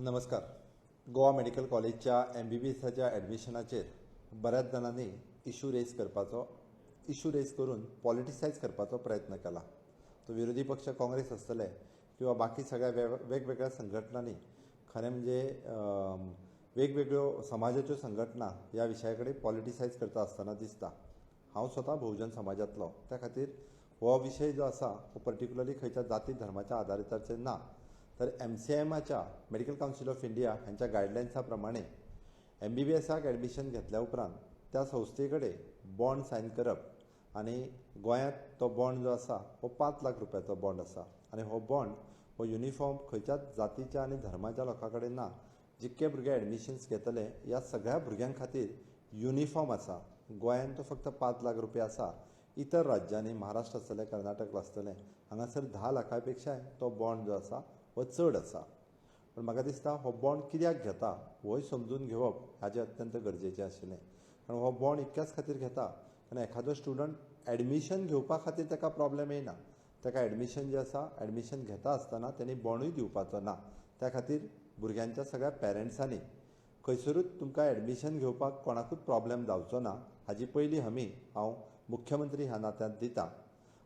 नमस्कार. गोवा मेडिकल कॉलेजच्या एमबीबीएसाच्या ॲडमिशनाचेर बऱ्याच जाणांनी इशू रेज करून पॉलिटिसायज करपाचो प्रयत्न केला. तो विरोधी पक्ष काँग्रेस आसतले किंवा बाकी सगळ्या वेगवेगळ्या संघटनांनी, खरें म्हणजे वेगवेगळ्यो समाजाच्यो संघटना ह्या विशया कडेन पॉलिटिसायज करता आसतना दिसता. हांव स्वता बहुजन समाजांतलो, त्या खातीर हो विशय जो आसा हो पर्टिक्युलरली खंयच्या जाती धर्माच्या आदारिताचेर ना, तर एमसीएमाच्या मेडिकल कावन्सील ऑफ इंडिया हांच्या गायडलायन्सा प्रमाणे एमबीबीएसाक एडमिशन घेतल्या उपरांत त्या संस्थे कडेन बॉन्ड सायन करप आनी गोंयांत तो बॉन्ड जो आसा हो 5 लाख रुपयाचो बॉन्ड आसा आनी हो बॉन्ड हो युनिफॉर्म खंयच्याच जातीच्या आनी धर्माच्या लोकां कडेन ना. जितके भुरगे एडमिशन्स घेतले ह्या सगळ्या भुरग्यां खातीर युनिफॉर्म आसा. गोंयांत तो फक्त 5 लाख रुपया आसा. इतर राज्यांनी, महाराष्ट्र आसतलें, कर्नाटक आसतलें, हांगासर 10 लाखां पेक्षाय तो बॉन्ड जो आसा हो चड आसा. पूण म्हाका दिसता हो बॉन्ड कित्याक घेता होय समजून घेवप हाजें अत्यंत गरजेचें आशिल्लें. कारण हो बॉन्ड इतक्याच खातीर घेता कारण एखादो स्टुडंट एडमिशन घेवपा खातीर ताका प्रॉब्लेम येना. ताका एडमिशन जें आसा एडमिशन घेता आसतना तेणी बॉन्डूय दिवपाचो ना. त्या खातीर भुरग्यांच्या सगळ्या पेरंट्सांनी खंयसरूच तुमकां एडमिशन घेवपाक कोणाकूच प्रॉब्लेम जावचो ना हाजी पयली हमी हांव मुख्यमंत्री ह्या नात्यांत दिता.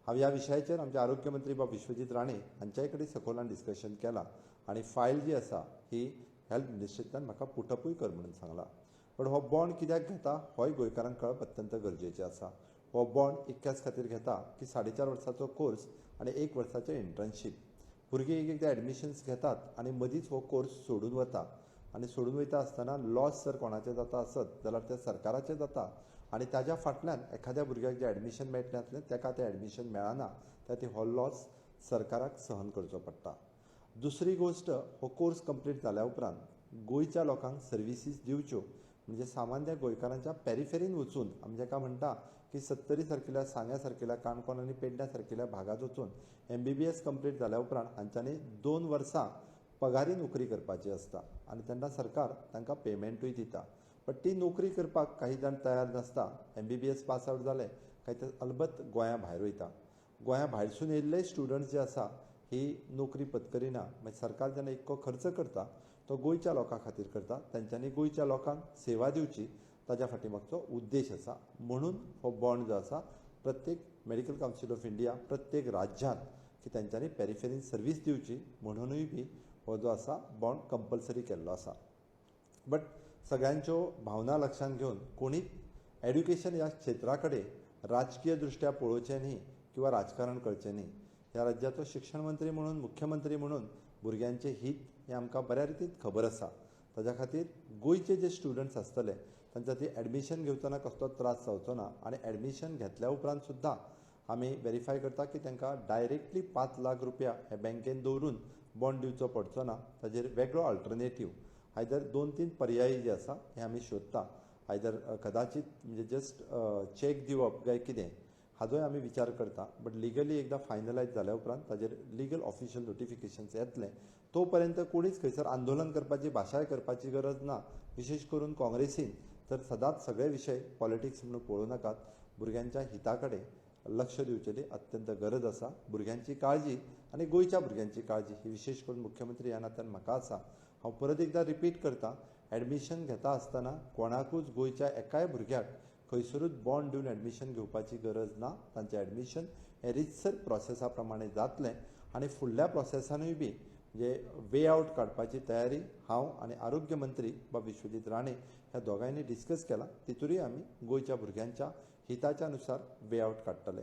हांव ह्या विशयाचेर आमचे आरोग्य मंत्री बाब विश्वजीत राणे हांच्याय कडेन सखोलान डिस्कशन केलां आनी फायल जी आसा ही हेल्थ मिनिस्ट्रींतल्यान म्हाका पुटअपूय कर म्हणून सांगलां. पण हो बॉन्ड कित्याक घेता होय गोंयकारांक कळप अत्यंत गरजेचें आसा. हो बॉन्ड इतक्याच खातीर घेता की 4.5 वर्साचो कोर्स आनी 1 वर्साचें इंटर्नशीप. भुरगीं एक एकदां एडमिशन्स घेतात आनी मदींच हो कोर्स सोडून वता आनी सोडून वयता आसतना लॉस जर कोणाचें जाता आसत जाल्यार तें सरकाराचें जाता आनी ताज्या फाटल्यान एखाद्या भुरग्याक जें एडमिशन मेळटलें आसलें ताका तें एडमिशन मेळना, त्या खातीर हो लॉस सरकाराक सहन करचो पडटा. दुसरी गोश्ट, हो कोर्स कंप्लीट जाल्या उपरांत गोंयच्या लोकांक सर्विसीस दिवच्यो म्हणजे सामान्य गोंयकारांच्या पेरिफेरीन वचून आमी जाका म्हणटा की सत्तरी सारकिल्या, सांग्या सारकिल्या, काणकोण आनी पेडण्या सारकिल्या भागांत वचून एमबीबीएस कंप्लीट जाल्या उपरांत हांच्यांनी 2 वर्सां पगारी नोकरी करपाची आसता आनी तेन्ना सरकार तांकां पेमेंटूय दिता. बट ती नोकरी करपाक काही जाण तयार नासता. एमबीबीएस पास आवट जाले काय ते अलबत गोंया भायर वयता. गोंया भायरसून येयल्ले स्टुडंट्स जे आसा ही नोकरी पत्करिना. मागीर सरकार जेन्ना इतको खर्च करता तो गोंयच्या लोकां खातीर करता, तेंच्यांनी गोंयच्या लोकांक सेवा दिवची ताज्या फाटी मागचो उद्देश आसा. म्हणून हो बॉन्ड जो आसा प्रत्येक मेडिकल कावन्सील ऑफ इंडिया प्रत्येक राज्यांत की तेंच्यांनी पेरिफेरीन सर्वीस दिवची म्हणूनय बी हो जो आसा बॉन्ड कंपल्सरी केल्लो आसा. बट सगळ्यांच्यो भावना लक्षांत घेवन कोणीच एड्युकेशन ह्या क्षेत्रा कडेन राजकीय दृश्ट्या पळोवचें न्ही किंवा राजकारण करचें न्ही. ह्या राज्याचो शिक्षण मंत्री म्हणून, मुख्यमंत्री म्हणून भुरग्यांचें हीत हें आमकां बऱ्या रितीन खबर आसा. ताज्या खातीर गोंयचे जे स्टुडंट्स आसतले तांच्या ती एडमिशन घेवतना कसलोच त्रास जावचो ना आनी एडमिशन घेतल्या उपरांत सुद्दां आमी वेरीफाय करता की तांकां डायरेक्टली 5 लाख रुपया हे बँकेन दवरून बॉन्ड दिवचो पडचो ना. ताजेर वेगळो अल्टरनेटीव आयदर 2-3 पर्यायी जे आसा हे आमी सोदता. आयदर कदाचित म्हणजे जस्ट चॅक दिवप काय कितें हाजोय आमी विचार करता. बट लिगली एकदां फायनलायज जाल्या उपरांत ताजेर लिगल ऑफिशियल नोटिफिकेशन्स येतलें. तो पर्यंत कोणीच खंयसर आंदोलन करपाची भाशाय करपाची गरज ना. विशेश करून काँग्रेसीन तर सदांच सगळे विशय पॉलिटिक्स म्हणून पळोवं नाकात. भुरग्यांच्या हिता कडेन लक्ष दिवचेली अत्यंत गरज आसा. भुरग्यांची काळजी आनी गोंयच्या भुरग्यांची काळजी ही विशेश करून मुख्यमंत्री ह्या नात्यान म्हाका आसा. हांव परत एकदां रिपीट करता, एडमिशन घेता आसतना कोणाकूच गोंयच्या एकाय भुरग्याक खंयसरूच बॉन्ड दिवन एडमिशन घेवपाची गरज ना. तांचें एडमिशन हें रितसर प्रोसेसा प्रमाणे जातलें आनी फुडल्या प्रोसेसानूय बी म्हणजे वे आवट काडपाची तयारी हांव आनी आरोग्य मंत्री बाब विश्वजीत राणे ह्या दोगांयनी डिस्कस केला. तितूरूय आमी गोंयच्या भुरग्यांच्या हिताच्या नुसार वे आवट काडटले.